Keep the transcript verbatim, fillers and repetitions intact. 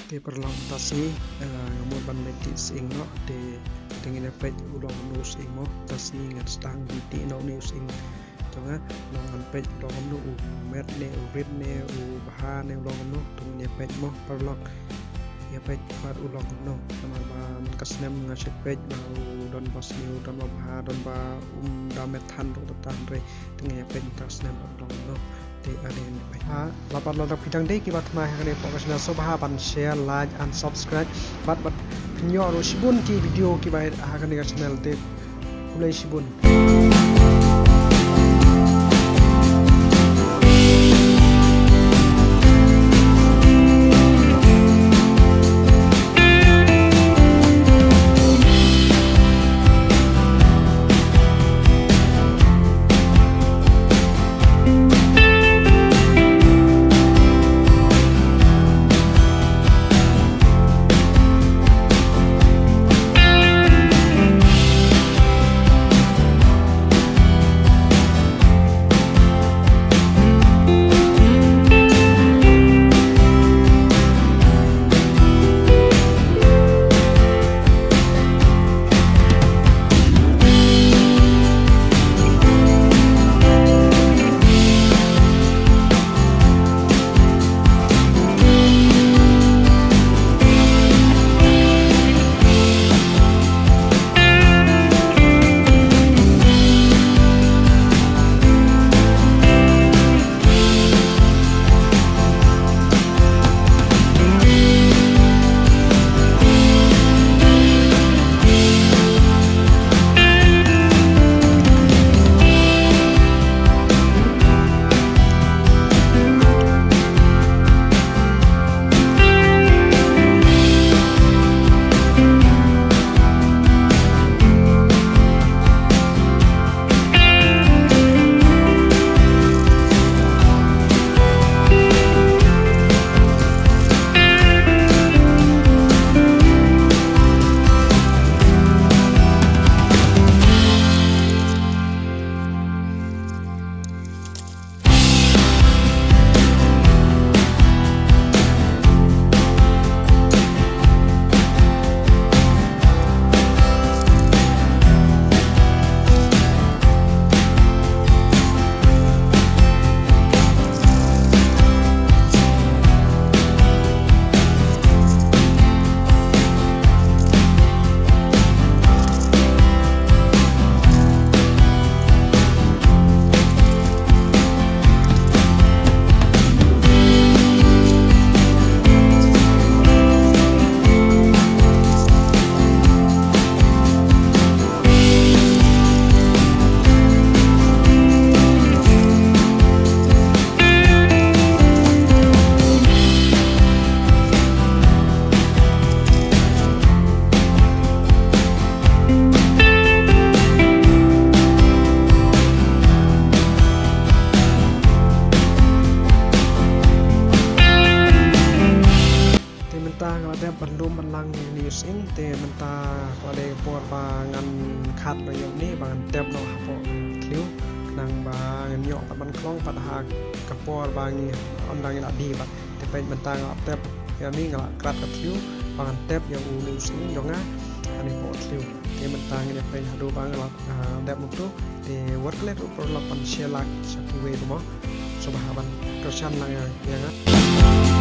Te paralok mynta sngi, eh, nga mut ban leit tih sying noh, te, te ngin ïa peit u long kumno u sying mo, mynta sngi ngan sdang ban tih noh une u sying. Te nga, long ngan peit u long kumno u met ne u rit ne u bha ne u long kumno, te ngin ïa peit mo paralok. Ïa peit pat u long kumno, namar ba man ka snem nga shu peit ba u don ba sniew, don ba bha, don ba um da met than ruh tang re, te ngin ïa peit mynta snem pat u long kumno. Te ani ngin ïa peit. Ha, lada pat lada phi dang dei kiba thymmai ha kane ka channel sngewbha ban share, like and subscribe. Bad bad phin ïoh ruh shibun ki video kiba ha kane ka channel te. Khublei shibun. Te mynta nga la dep ban lum ban lang ïa une u sying, te mynta ka la dei ka por ba ngan khat noh ïa une ba ngan tep noh hapoh thliew, khnang ba ngan ïoh pat ban khlong pat ha ka por ba ngi ynda ngi la die pat. Te peit mynta nga la tep ïa une, nga la krat ka thliew ba ngan tep ïa une u sying jong nga ha kane hapoh thliew. Te mynta ngin ïa peit haduh ba nga la, ah, dep noh tu. Te wat klet ruh paralok ban share, like sha kiwei ruh mo. Sngewbha ban kyrshan lang ïa, ïa nga.